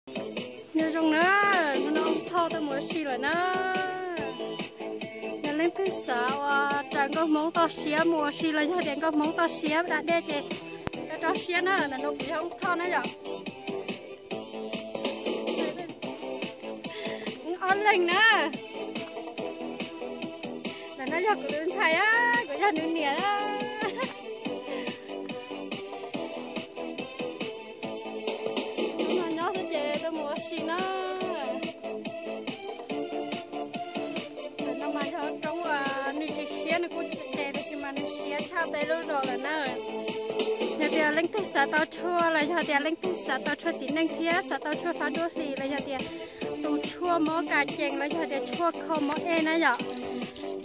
Nyob zoo na, hnub no Thoj tuaj mus ua si lawm na. Yog leej twg xav ua raws nkauj Hmoob toj siab mus ua si los yog tias nkauj Hmoob toj siab da dej ces rau rau siab na, ntawm no kuv yog Thoj na yom. Ob leeg na. Ntawm no yog kuv tus ntxhais, kuv yog nws niam. Hnub no nyob xwb ces tuaj mus ua si na. Ntawm no mas yog roob uas nws tsis siab, nws kuj tsis qes tab sis mas nws siab tshaj peb lub zos lawm na. Yog tias leej twg xav tau tshuaj los yog tias leej twg xav tau tshuaj txiv neej thiab xav tau tshuaj fab duab hlis los yog tias tus tshuaj mob kas cees los yog tias tshuaj kho mob ej na yom,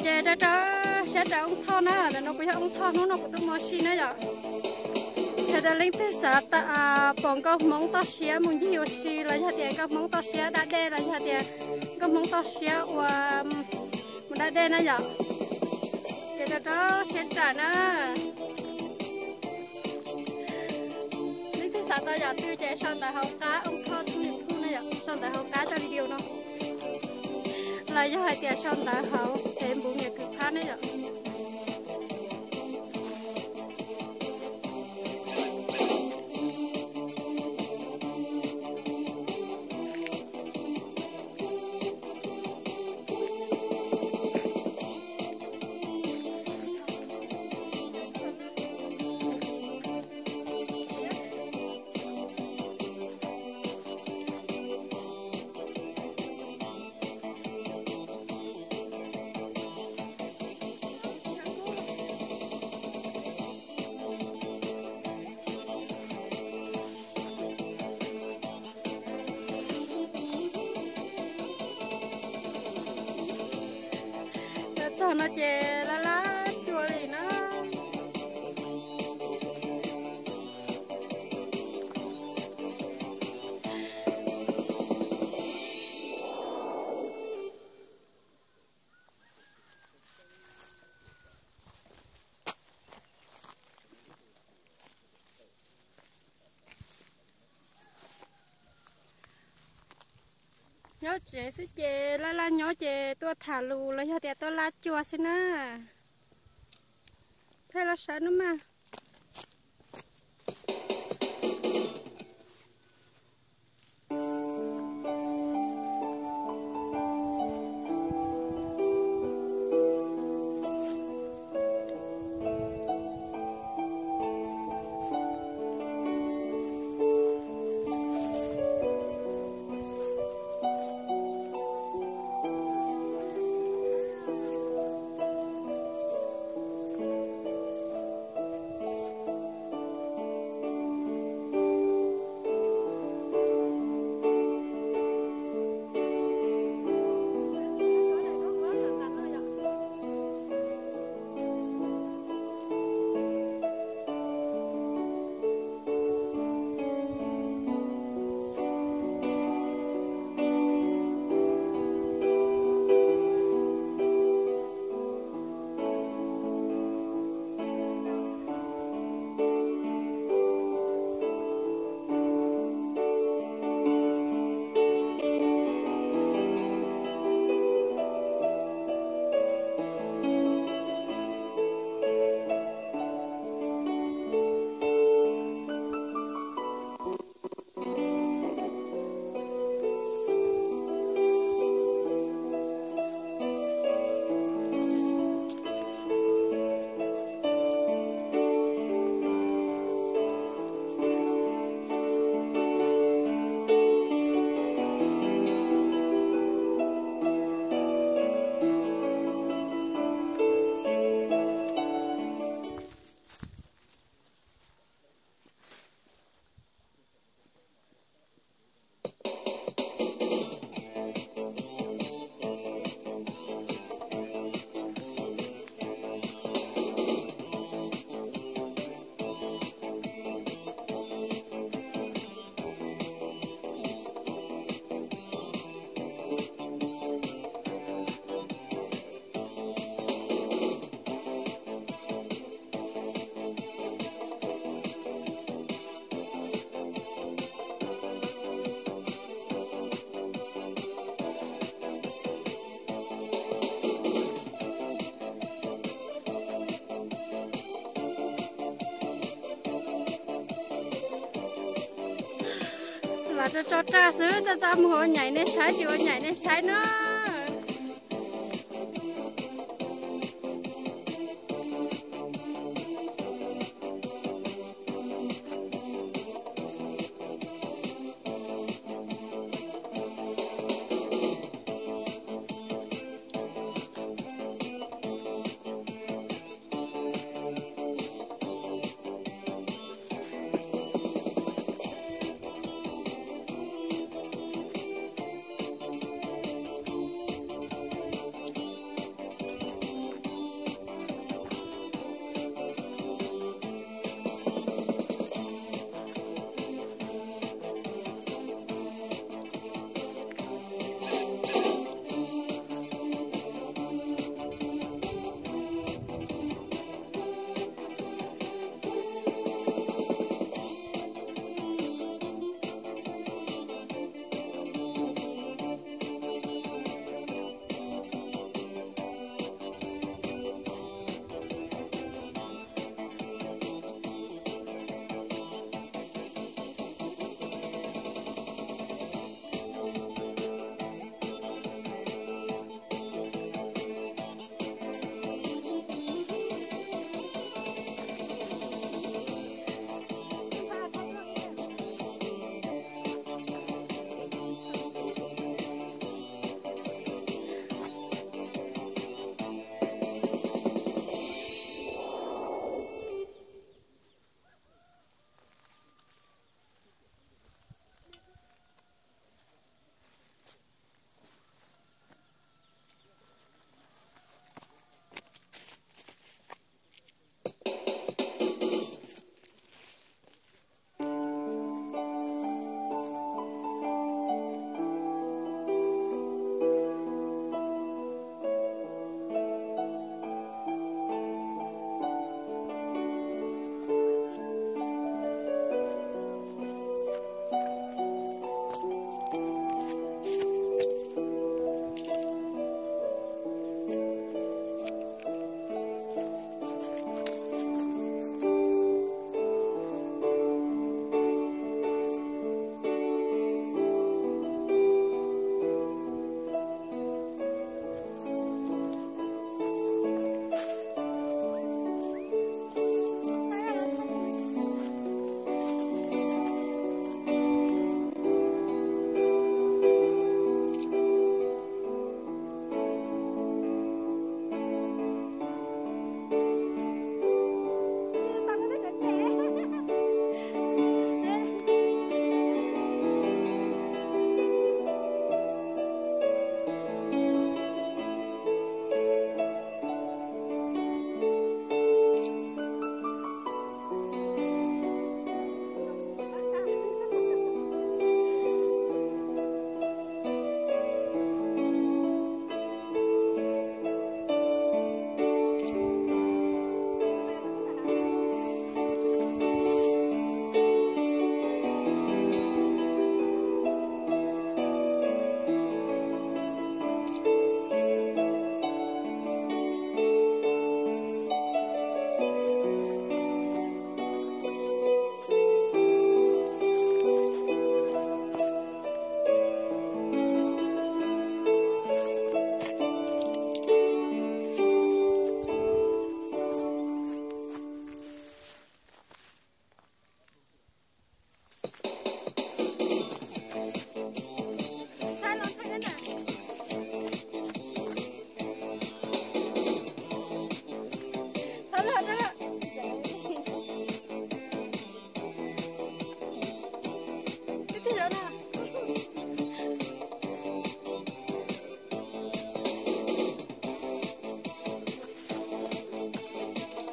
ces rau rau siab raws Thoj na, ntawm no kuv yog Thoj, hnub no kuv tuaj mus ua si na yom. Yog tias leej twg xav pom nkauj Hmoob toj siab mus ncig ua si los yog tias nkauj Hmoob toj siab da dej los yog tias nkauj Hmoob toj siab ua mus da dej na yom, ces rau rau siab raws na. Leej twg xav tau yam twg ces sau ntawv hauv qab Thoj YouTube na yom, sau ntawv hauv qab zaj video no, los yog hais tias sau ntawv hauv Facebook Niam Kwv Phab na yom. Txog no ces laj laj cua li na. Nyob tsev xwb ces laj laj nyob ces tuaj tham lus los yog tias tuaj laj cua xwb na. Thaij los sawv no mas. Los tso tso raj xwb, txaj txaj muag ua nyaim nej saib, tsis ua nyaim nej saib no.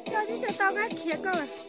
Koj tsis tau kab khiav koj.